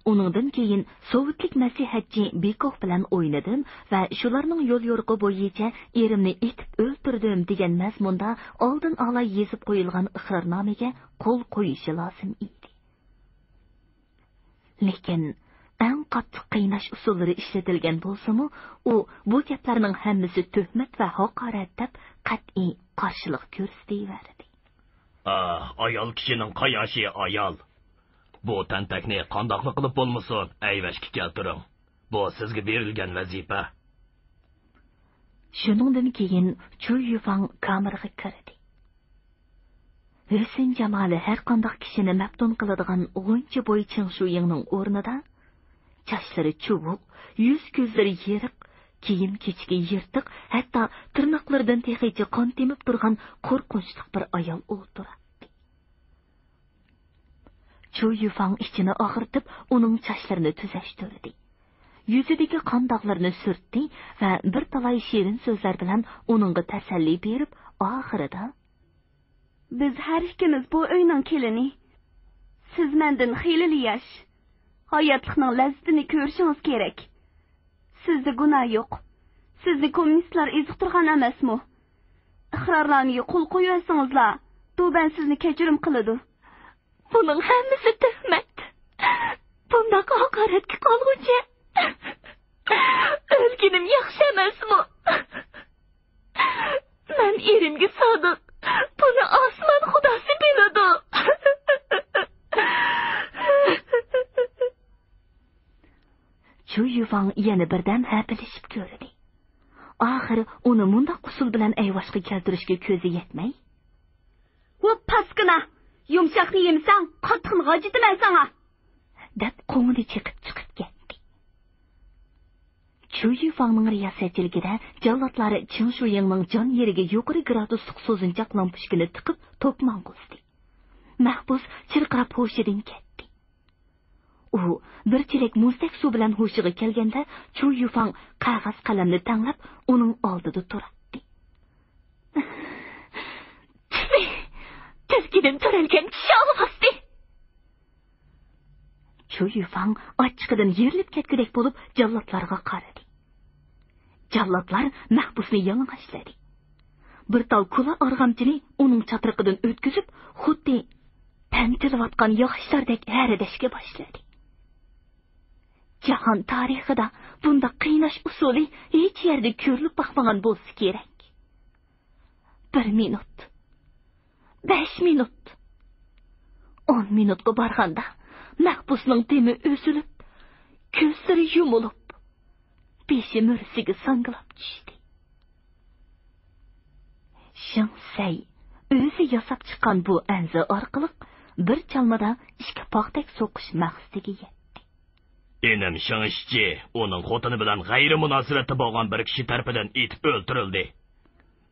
ئۇنىڭدىن كېيىن سوۋېتلىك مەسلىھەتچى بىكوف بىلەن ئوينىدىم ۋە شۇلارنىڭ يوليورۇقى بويىچە ئېرىمنى ئېتىپ ئۆلتۈردۈم دېگەن مەزمۇندا ئالدىن ئالا يېزىپ قويۇلغان ئىقرارنامىگە قول قويۇشى لازىم ئىدى. لېكىن ئەڭ قاتتىق قىيناش ئۇسۇللىرى ئىشلىتىلگەن بولسىمۇ، ئۇ بۇ گەپلەرنىڭ ھەممىسى تۆھمەت ۋە ھاقارەت دەپ قەتئىي قارشىلىق كۆرسىتىۋەردى. ئاھ، ئايال كىشىنىڭ قاياشى ئايال. بۇ تەنتەكنى قانداقلا قىلىپ بولمىسۇن، ئەيۋەشكە كەلتۈرۈڭ. بۇ سىزگە بېرىلگەن ۋەزىپە. شۇنىڭدىن كېيىن چۇ يۈفاڭ كامېرغا كىردى. ھۆسن جامالى ھەرقانداق كىشىنى مەپتۇن قىلىدىغان غۇنچە بوي چېڭ شۇيىڭنىڭ ئورنىدا، چاچلىرى چۇۋۇق، يۈز-كۆزلىرى يېرىق، كىيىم-كېچىكى يىرتىق، ھەتتا تىرناقلىرىدىن تېخىچە قان تېمىپ تۇرغان قورقۇنچلۇق بىر ئايال ئولتۇراتتى. چۇ يۈفاڭ ئىچىنى ئاغرىتىپ، ئۇنىڭ چاچلىرىنى تۈزەشتۈردى. يۈزىدىكى قان داغلىرىنى سۈرتتى ۋە بىر تالاي شېرىن سۆزلەر بىلەن ئۇنىڭغا تەسەللى بېرىپ، ئاخىرىدا، بىز ھەر ئىككىمىز بۇ ئۆينىڭ كېلىنى. سىز مەندىن خېلىلا ياش. ھاياتلىقنىڭ لەززىتىنى كۆرۈشىڭىز كېرەك. سىزدە گۇناھ يوق. سىزنى كوممۇنىستلار ئېزىقتۇرغان ئەمەسمۇ؟ ئىقرارنامىگە قول قويۇۋەتسىڭىزلا، دۇبەن سىزنى كەچۈرۈم قىلىدۇ. بۇنىڭ ھەممىسى تۆھمەت. بۇنداق ھاقارەتكە قالغۇچە ئۆلگىنىم ياخشى ئەمەسمۇ؟ مەن ئېرىمگە سادىق. بۇنى ئاسمان خۇداسى بىلىدۇ. چۇ يۈفاڭ ۋاڭ يەنە بىردەم ھەپىلىشىپ كۆردى. ئاخىر ئۇنى مۇنداق ئۇسۇل بىلەن ئەيۋاشقا كەلتۈرۈشكە كۆزى يەتمەي، ۋۇ پاسكىنا! يۇمشاقنى يېمىسەڭ، قاتتىقنى غاجىتىمەن ساڭا! دەپ قوڭىنى چېقىپ چىقىپ كەتتى. چۇ يۈفاڭنىڭ رىياسەتچىلىكىدە جاللاتلار چېڭ شۇيىڭنىڭ جان يېرىگە يۇقىرى گرادۇسلۇق سوزۇنچاق لامپۇچكىنى تىقىپ توك ماڭغۇزدى. مەھبۇس چىرقىراپ ھوشىدىن كەتتى. ئۇ بىر چېلەك مۇزدەك سۇ بىلەن ھوشىغا كەلگەندە، چۇ يۈفاڭ قەغەز قەلەمنى تەڭلەپ ئۇنىڭ ئالدىدا تۇراتتى. تىزى! تىزگىدىن تۆرەلگەن چىشى ئالۋاستى! چۇ يۈفاڭ ئاچچىقىدىن يېرىلىپ كەتكۈدەك بولۇپ جاللاتلارغا قارىدى. جاللاتلار مەھبۇسنى يالىڭاچلىدى. بىر تال كۇلا ئارغامچىنى ئۇنىڭ چاترىقىدىن ئۆتكۈزۈپ، خۇددى پەن تىلىۋاتقان ياغاچلاردەك ھەرىدەشكە باشلىدى. جاھان تارىخىدا بۇنداق قىيناش ئۇسۇلى ھېچ يەردە كۆرۈلۈپ باقمىغان بولسا كېرەك. بىر مىنۇت، بەش مىنۇت، ئون مىنۇتقا بارغاندا، مەھبۇسنىڭ دېمى ئۈزۈلۈپ، كۆزلىرى يۇمۇلۇپ، بېشى مۈرىسىگە ساڭگىلاپ چۈشتى. شېڭ سەي ئۆزى ياساپ چىققان بۇ ئەنزە ئارقىلىق بىر چالمىدا ئىككى پاختەك سوقۇش مەقسىتىگە يەتتى. ئىنىم شېڭ ئىشچى ئۇنىڭ خوتۇنى بىلەن غەيرىي مۇناسىۋەتتە بولغان بىر كىشى تەرىپىدىن ئېتىپ ئۆلتۈرۈلدى.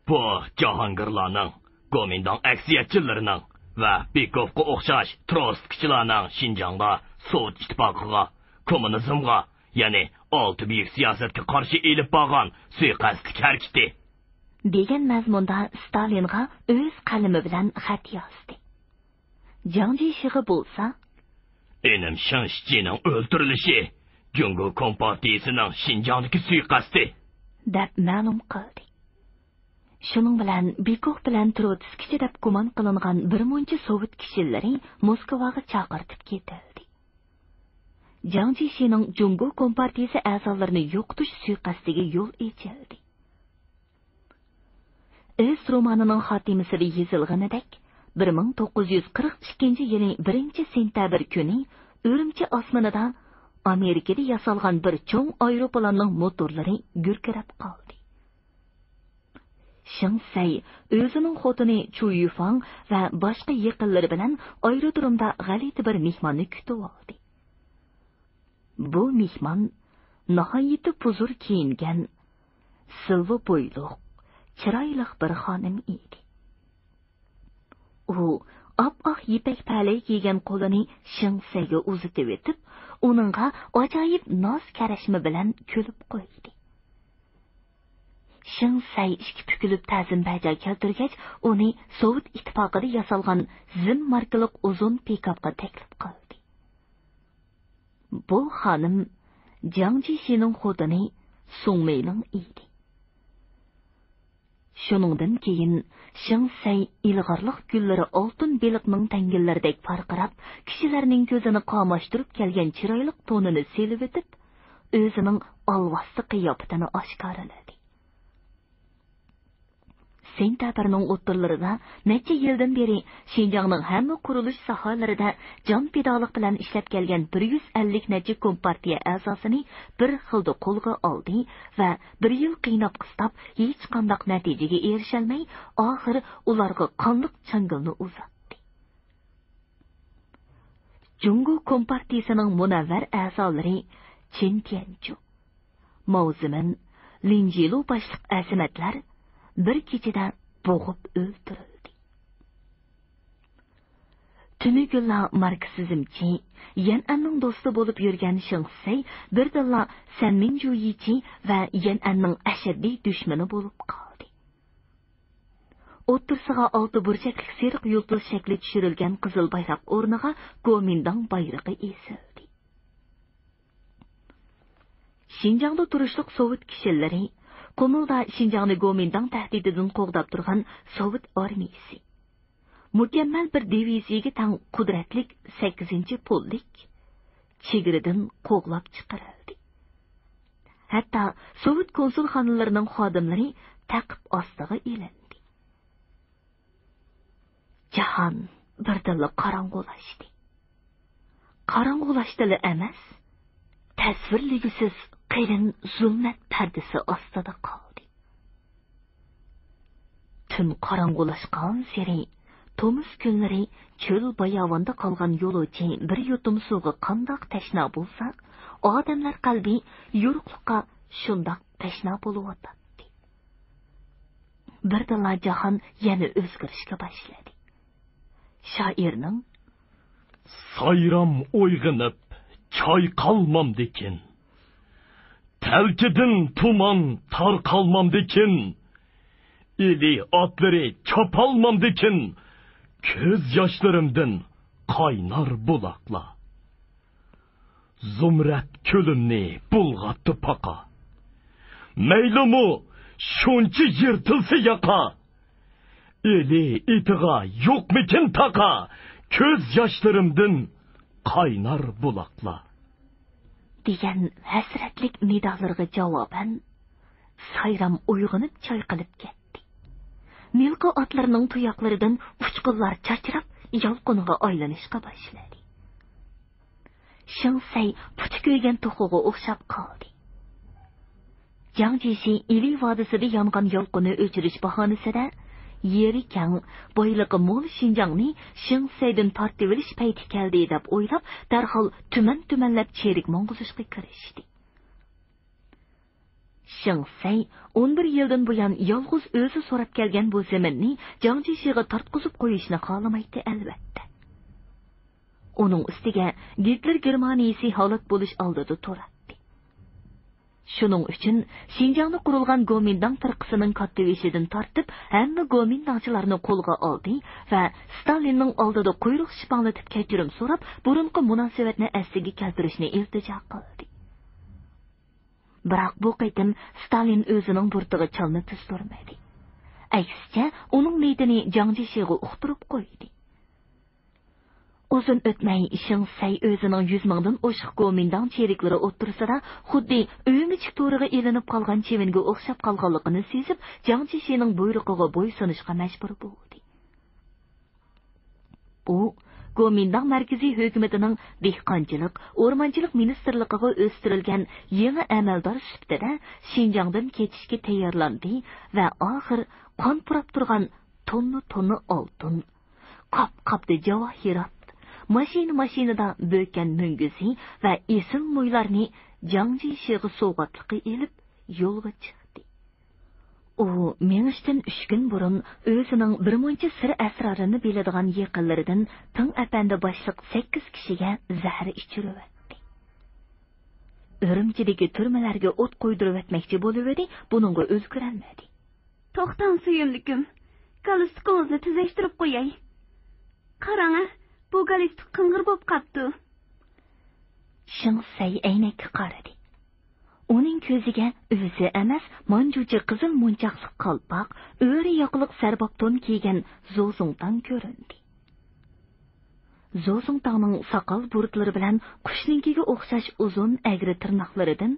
بۇ جاھانگىرلارنىڭ، گومىنداڭ ئەكسىيەتچىلىرىنىڭ ۋە بىكوفقا ئوخشاش تروتسكىچىلارنىڭ شىنجاڭدا سوۋېت ئىتتىپاقىغا، كوممۇنىزمغا، يەنى ئالتە بۈيۈك سىياسەتكە قارشى ئېلىپ بارغان سۇيىقەستلىك ھەرىكىتى. دېگەن مەزمۇندا ستالىنغا ئۆز قەلىمى بىلەن خەت يازدى. جاڭ جىشىغا بولسا، ئىنىم شېڭ شىچىنىڭ ئۆلتۈرۈلۈشى جۇڭگو كومپارتىيىسىنىڭ شىنجاڭدىكى سۇيىقەستى، دەپ مەلۇم قىلدى. شۇنىڭ بىلەن بىكوف بىلەن تروتسكىچى دەپ گۇمان قىلىنغان بىر مۇنچە سوۋېت كىشىلىرى موسكۋاغا چاقىرتىپ كېتىلدى. جاڭ جىشىنىڭ جۇڭگو كومپارتىيىسى ئەزالىرىنى يوقىتىش سۇيىقەستىگە يول ئېچىلدى. ئىز رومانىنىڭ خاتىمىسىدە يېزىلغىنىدەك، بىر مىڭ توققۇز يۈز قىرىق ئىككىنچى يىلى بىرىنچى سېنتەبىر كۈنى ئۈرۈمچى ئاسمىنىدا ئامېرىكىدا ياسالغان بىر چوڭ ئايروپىلاننىڭ موتورلىرى گۈركىرەپ قالدى. شېڭ سەي ئۆزىنىڭ خوتۇنى چۇ يۈفاڭ ۋە باشقا يېقىنلىرى بىلەن ئايرودرومدا غەلىتە بىر مېھماننى كۈتۈۋالدى. بۇ مېھمان ناھايىتى پۇزۇر كىيىنگەن، سىلۋا بويلۇق، چىرايلىق بىر خانىم ئىدى. ئۇ ئاپئاق يىپەك پەلەي كىيگەن قولىنى شېڭ سەيگە ئۇزىتىۋېتىپ، ئۇنىڭغا ئاجايىپ ناز كەرەشمە بىلەن كۈلۈپ قويدى. شېڭ سەي ئىككى پۈكۈلۈپ تەزىم بەجا كەلتۈرگەچ، ئۇنى سوۋېت ئىتتىپاقىدا ياسالغان زىم ماركىلىق ئۇزۇن پىكاپقا تەكلىپ قىلدى. بۇ خانىم جاڭ جىشىنىڭ خوتۇنى سۇڭ مېيلىڭ ئىدى. شۇنىڭدىن كېيىن شېڭ سەي ئىلغارلىق كۈنلىرى ئالتۇن بېلىقنىڭ تەڭگىلىرىدەك پارقىراپ، كىشىلەرنىڭ كۆزىنى قاماشتۇرۇپ كەلگەن چىرايلىق تونىنى سېلىۋېتىپ، ئۆزىنىڭ ئالۋاستى قىياپىتىنى ئاشكارىلىدى. سېنتەبىرنىڭ ئوتتۇرىلىرىدا نەچچە يىلدىن بېرى شىنجاڭنىڭ ھەممە قۇرۇلۇش ساھەلىرىدە جان پىدالىق بىلەن ئىشلەپ كەلگەن بىر يۈز ئەللىك نەچچە كومپارتىيە ئەزاسىنى بىر خىلدا قولغا ئالدى ۋە بىر يىل قىيناپ-قىستاپ ھېچقانداق نەتىجىگە ئېرىشەلمەي، ئاخىر ئۇلارغا قانلىق چاڭگىلنى ئۇزاتتى. جۇڭگو كومپارتىيىسىنىڭ مۇنەۋۋەر ئەزالىرى چېن تيەنچۇ، ماۋ زېمىن، لىن جىلۇ باشلىق ئەزىمەتلەر بىر كېچىدە بوغۇپ ئۆلتۈرۈلدى. تۈنۈگۈنلا ماركسىزمچى، يەنئەننىڭ دوستى بولۇپ يۈرگەن شېڭ سەي بىردىنلا سەنمىن جۇيىچى ۋە يەنئەننىڭ ئەشەددىي دۈشمىنى بولۇپ قالدى. ئوتتۇرىسىغا ئالتە بۇرجەكلىك سېرىق يۇلتۇز شەكلى چۈشۈرۈلگەن قىزىل بايراق ئورنىغا گومىنداڭ بايرىقى ئېسىلدى. شىنجاڭدا تۇرۇشلۇق سوۋېت كىشىلىرى، قۇمۇلدا شىنجاڭنى گومىنداڭ تەھدىتىدىن قوغداپ تۇرغان سوۋېت ئارمىيىسى، مۇكەممەل بىر دىۋىزىيىگە تەڭ قۇدرەتلىك سەككىزىنچى پولك چېگرىدىن قوغلاپ چىقىرىلدى. ھەتتا سوۋېت كونسۇلخانىلىرىنىڭ خادىملىرى تەقىپ ئاستىغا ئېلىندى. جاھان بىردىنلا قاراڭغۇلاشتى. قاراڭغۇلاشتىلا ئەمەس، تەسۋىرلىگۈسىز قېلىن زۇلمەت پەردىسى ئاستىدا قالدى. تۈن قاراڭغۇلاشقانسېرى، تومۇز كۈنلىرى چۆل باياۋاندا قالغان يولۇچى بىر يۇتۇم سۇغا قانداق تەشنا بولسا، ئادەملەر قەلبى يورۇقلۇققا شۇنداق تەشنا بولۇۋاتاتتى. بىردىنلا جاھان يەنە ئۆزگىرىشكە باشلىدى. شائىرنىڭ سايرام ئويغىنىپ چايقالمامدىكىن، تەلكىدىن تۇمان تارقالمامدىكىن، ئىلى ئاتلىرى چاپالمامدىكىن، كۆز ياشلىرىمدىن قاينار بۇلاقلار. زۇمرەت كۆلۈمنى بۇلغاپتۇ پاقا. مەيلىمۇ شۇنچە يىرتىلسا ياقا، ئىلى ئېتىغا يوقمىكىن تاقا، كۆز ياشلىرىمدىن قاينار بۇلاقلار. دېگەن ھەسرەتلىك نىدالىرىغا جاۋابەن، سايرام ئويغىنىپ چايقىلىپ كەتتى. مىلقا ئاتلىرىنىڭ تۇياقلىرىدىن ئۇچقۇنلار چاچراپ، يالقۇنغا ئايلىنىشقا باشلىدى. شېڭ سەي پۇتى كۆيگەن توخۇغا ئوخشاپ قالدى. جاڭ جىشى ئىلى ۋادىسىدا يانغان يالقۇننى ئۆچۈرۈش باھانىسىدە يېرى كەڭ، بايلىقى مول شىنجاڭنى شېڭ سەيدىن تارتىۋېلىش پەيتى كەلدى دەپ ئويلاپ، دەرھال تۈمەن-تۈمەنلەپ چېرىك ماڭغۇزۇشقا كىرىشتى. شېڭ سەي ئون بىر يىلدىن بۇيان يالغۇز ئۆزى سوراپ كەلگەن بۇ زېمىننى جاڭ جىشىغا تارتقۇزۇپ قويۇشنى خالىمايتتى، ئەلۋەتتە. ئۇنىڭ ئۈستىگە گىتلېر گېرمانىيىسى ھالاك بولۇش ئالدىدا تۇراتتى. شۇنىڭ ئۈچۈن شىنجاڭدا قۇرۇلغان گومىنداڭ پىرقىسىنىڭ كاتتىبېشىدىن تارتىپ ھەممە گومىنداڭچىلارنى قولغا ئالدى ۋە ستالىننىڭ ئالدىدا قۇيرۇق شىپاڭلىتىپ كەچۈرۈم سوراپ، بۇرۇنقى مۇناسىۋەتنى ئەسلىگە كەلتۈرۈشنى ئىلتىجا قىلدى. بىراق بۇ قېتىم ستالىن ئۆزىنىڭ بۇرۇتىغا چالما تىزدۇرمىدى. ئەكسىچە، ئۇنىڭ نىيىتىنى جاڭ جىشىغا ئۇقتۇرۇپ قويدى. ئۇزۇن ئۆتمەي، شېڭ سەي ئۆزىنىڭ يۈز مىڭدىن ئوشۇق گومىنداڭ چېرىكلىرى ئوتتۇرىسىدا خۇددى ئۆمۈچۈك تورىغا ئېلىنىپ قالغان چىۋىنگە ئوخشاپ قالغانلىقىنى سېزىپ، جاڭ جىشىنىڭ بۇيرۇقىغا بويسۇنۇشقا مەجبۇر بولدى. ئۇ گومىنداڭ مەركىزىي ھۆكۈمىتىنىڭ دېھقانچىلىق، ئورمانچىلىق مىنىستىرلىقىغا ئۆستۈرۈلگەن يېڭى ئەمەلدار سۈپىتىدە شىنجاڭدىن كېتىشكە تەييارلاندى ۋە ئاخىر قان پۇراپ تۇرغان توننا-توننا ئالتۇن، قاپ-قاپتا جاۋاھىرات، ماشىنا-ماشىنىدا بۆكەن مۈڭگۈزى ۋە ئېسىل مويلارنى جاڭ جىشىغا سوۋغاتلىققا ئېلىپ يولغا چىقتى. ئۇ مېڭىشتىن ئۈچ كۈن بۇرۇن ئۆزىنىڭ بىر مۇنچە سىر-ئەسرارىنى بىلىدىغان يېقىنلىرىدىن تېڭ ئەپەندى باشلىق سەككىز كىشىگە زەھەر ئىچۈرۈۋەتتى. ئۈرۈمچىدىكى تۈرمىلەرگە ئوت قويدۇرۇۋەتمەكچى بولۇۋىدى، بۇنىڭغا ئۈلگۈرەلمىدى. توختاڭ، سۆيۈملۈكۈم. گالستۇكىڭىزنى تۈزەشتۈرۈپ قوياي. قاراڭ، بۇ گالستۇك قىڭغىر بولۇپ قاپتۇ. شېڭ سەي ئەينەككە قارىدى. ئۇنىڭ كۆزىگە ئۆزى ئەمەس، مانجۇچە قىزىل مونچاقلىق قالپاق، ئۆرە ياقىلىق سەرباب تون كىيگەن زوزۇڭتاڭ كۆرۈندى. زوزۇڭتاڭنىڭ ساقال بۇرۇتلىرى بىلەن قۇشنىڭكىگە ئوخشاش ئۇزۇن ئەگرى تىرناقلىرىدىن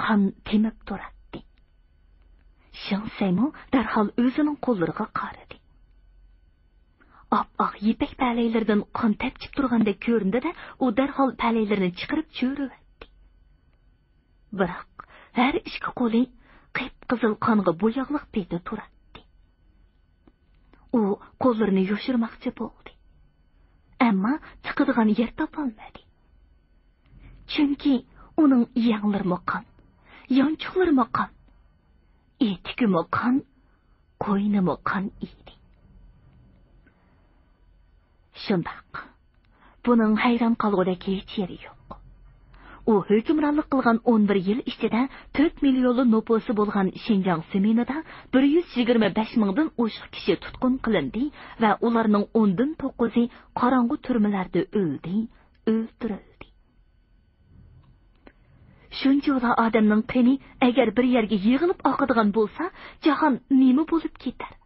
قان تېمىپ تۇراتتى. شېڭ سەيمۇ دەرھال ئۆزىنىڭ قوللىرىغا قارىدى. ئاپئاق يىپەك پەلەيلىرىدىن قان تەپچىپ تۇرغاندەك كۆرۈندى-دە، ئۇ دەرھال پەلەيلىرىنى چىقىرىپ چۆرۈۋەتتى. بىراق ھەر ئىككى قولى قىپقىزىل قانغا بوياقلىق پېتى تۇراتتى. ئۇ قوللىرىنى يوشۇرماقچى بولدى. ئەمما چىقىدىغان يەر تاپالمىدى. چۈنكى ئۇنىڭ يەڭلىرىمۇ قان، يانچۇقلىرىمۇ قان، ئېتىكىمۇ قان، قوينىمۇ قان ئىدى. شۇنداق. بۇنىڭ ھەيران قالغۇدەك ھېچ يېرى يوق. ئۇ ھۆكۈمرانلىق قىلغان ئون بىر يىل ئىچىدە تۆت مىليونلا نوپۇسى بولغان شىنجاڭ زېمىنىدا بىر يۈز يىگىرمە بەش مىڭدىن ئوشۇق كىشى تۇتقۇن قىلىندى ۋە ئۇلارنىڭ ئوندىن توققۇزى قاراڭغۇ تۈرمىلەردە ئۆلدى، ئۆلتۈرۈلدى. شۇنچىۋالا ئادەمنىڭ قېنى ئەگەر بىر يەرگە يىغىلىپ ئاقىدىغان بولسا، جاھان نېمە بولۇپ كېتەر؟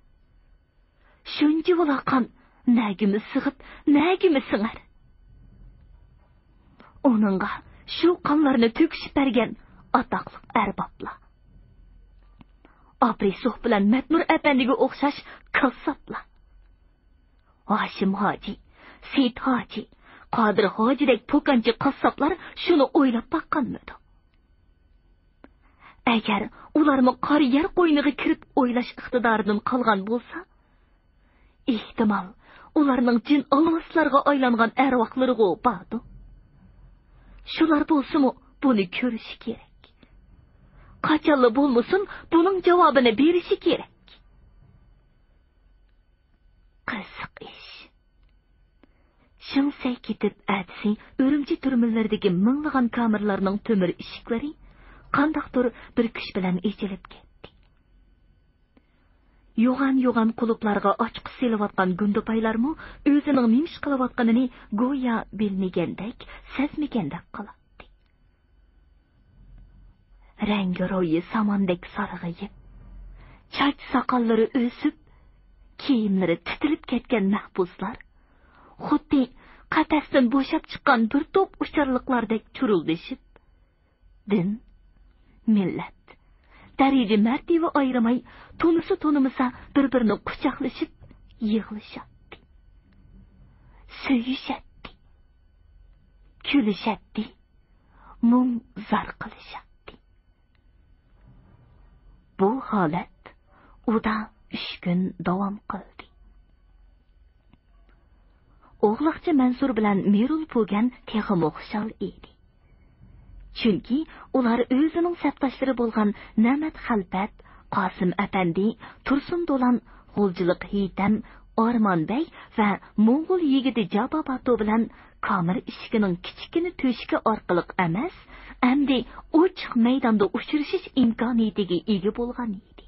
شۇنچىۋالا قان نەگىمۇ سىغىپ، نەگىمۇ سىڭەر؟ ئۇنىڭغا شۇ قانلارنى تۆكۈشۈپ بەرگەن ئاتاقلىق ئەربابلار، ئابرىسوف بىلەن مەتنۇر ئەپەندىگە ئوخشاش كاسساپلار، ھاشىم ھاجى، سېيىت ھاجى، قادىر ھاجىدەك پوكانچى قاسساپلار شۇنى ئويلاپ باققانمىدۇ؟ ئەگەر ئۇلارمۇ قارا يەر قوينىغا كىرىپ ئويلاش ئىقتىدارىدىن قالغان بولسا، ئېھتىمال، ئۇلارنىڭ جىن ئالۋاستىلارغا ئايلانغان ئەرۋاھلىرىغۇ باردۇ. شۇلار بولسىمۇ بۇنى كۆرۈشى كېرەك. قاچانلا بولمىسۇن، بۇنىڭ جاۋابىنى بېرىشى كېرەك. قىزىق ئىش. شېڭ سەي كېتىپ ئەتىسى ئۈرۈمچى تۈرمىلىرىدىكى مىڭلىغان كامېرلارنىڭ تۆمۈر ئىشىكلىرى قانداقتۇر بىر كۈچ بىلەن ئېچىلىپ كەتتى. يوغان-يوغان قۇلۇپلارغا ئاچقۇچ سېلىۋاتقان گۇندىپايلارمۇ ئۆزىنىڭ نېمە ئىش قىلىۋاتقىنىنى گويا بىلمىگەندەك، سەزمىگەندەك قالاتتى. رەڭگى رويى ساماندەك سارغىيىپ، چاچ ساقاللىرى ئۆسۈپ، كىيىملىرى تىتىلىپ كەتكەن مەھبۇسلار خۇددى قەپەستىن بوشاپ چىققان بىر توپ ئۇچارلىقلاردەك چۇرۇلدىشىپ، دىن، مىللەت، دەرىجە-مەرتىۋە ئايرىماي، تونۇسا-تونۇمىسا بىر-بىرىنى قۇچاقلىشىپ يىغلىشاتتى. سۆيۈشەتتى. كۈلۈشەتتى. مۇڭ-زار قىلىشاتتى. بۇ ھالەت ئۇدا ئۈچ كۈن داۋام قىلدى. ئوغلاقچى مەنسۇر بىلەن مىرۇل پۇگەن تېخىمۇ خۇشال ئىدى. چۈنكى ئۇلار ئۆزىنىڭ سەپداشلىرى بولغان نەمەت خەلپەت، قاسىم ئەپەندى، تۇرسۇن دولان، غۇلجىلىق ھېيتەم، ئارمان بەگ ۋە موڭغۇل يىگىتى جابا باتۇ بىلەن كامېر ئىشىكىنىڭ كىچىككىنە تۆشۈكى ئارقىلىق ئەمەس، ئەمدى ئوچۇق مەيداندا ئۇچرىشىش ئىمكانىيىتىگە ئىگە بولغان ئىدى.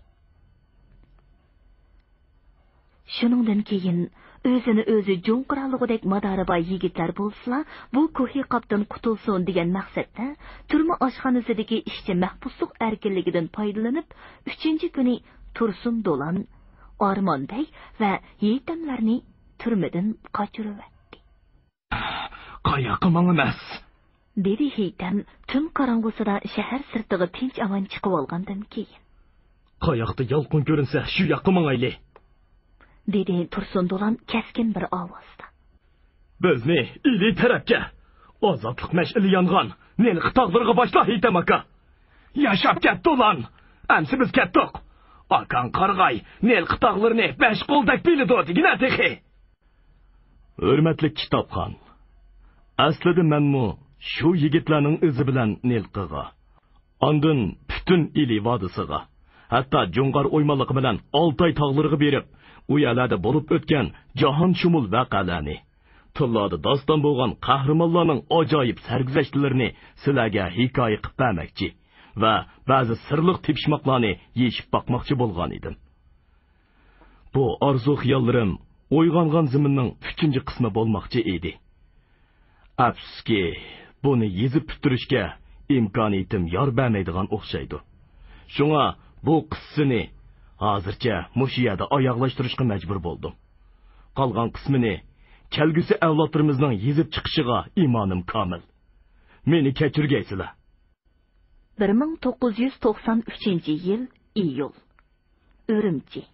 شۇنىڭدىن كېيىن ئۆزىنى ئۆزى جۇڭقىرالىغۇدەك مادارى بار يىگىتلەر بولسىلا، بۇ كوھلى قاپتىن قۇتۇلسۇن دېگەن مەقسەتتە، تۈرمە ئاشخانىسىدىكى ئىشچى مەھبۇسلۇق ئەركىنلىكىدىن پايدىلىنىپ، ئۈچىنچى كۈنى تۇرسۇن دولان، ئارمان بەگ ۋە ھېيتەملەرنى تۈرمىدىن قاچۇرۇۋەتتى. قاياققا ماڭىمىز؟ دېدى ھېيتەم تۈن قاراڭغۇسىدا شەھەر سىرتىغا تىنچ-ئامان چىقىۋالغاندىن كېيىن. قاياقتا يالقۇن كۆرۈنسە، شۇ ياققا ماڭايلى. دېدى تۇرسۇن دولان كەسكىن بىر ئاۋازدا. بىزنى ئىلى تەرەپكە، ئازادلىق مەشئىلى يانغان نىلقا تاغلىرىغا باشلا، ھېيتەم ئاكا. ياشاپ كەت، دولان. ئەمسە بىز كەتتۇق. ئاكاڭ قارىغاي نىلقا تاغلىرىنى بەش قولدەك بىلىدۇ دېگىنە تېخى. ھۆرمەتلىك كىتابخان، ئەسلىدە مەنمۇ شۇ يىگىتلەرنىڭ ئىزى بىلەن نىلقىغا، ئاندىن پۈتۈن ئىلى ۋادىسىغا، ھەتتا جۇڭغار ئويمانلىقى بىلەن ئالتاي تاغلىرىغا بېرىپ، ئۇ يەرلەردە بولۇپ ئۆتكەن جاھان شۇمۇل ۋەقەلەرنى، تىللاردا داستان بولغان قەھرىمانلارنىڭ ئاجايىپ سەرگۈزەشتلىرىنى سىلەرگە ھېكايە قىپ بەرمەكچى ۋە بەزى سىرلىق تېپىشماقلارنى يېشىپ باقماقچى بولغان ئىدىم. بۇ ئارزۇ-خىياللىرىم ئويغانغان زېمىننىڭ ئۈچىنچى قىسمى بولماقچى ئىدى. ئەپسۇسكى، بۇنى يېزىپ پۈتتۈرۈشكە ئىمكانىيىتىم يار بەرمەيدىغان ئوخشايدۇ. شۇڭا بۇ قىسسىنى ھازىرچە مۇشۇ يەردە ئاياغلاشتۇرۇشقا مەجبۇر بولدۇم. قالغان قىسمىنى كەلگۈسى ئەۋلادلىرىمىزنىڭ يېزىپ چىقىشىغا ئىمانىم كامىل. مېنى كەچۈرگەيسىلەر. بىر مىڭ توققۇز يۈز توقسان ئۈچىنچى يىل ئىيۇل. ئۈرۈمچى.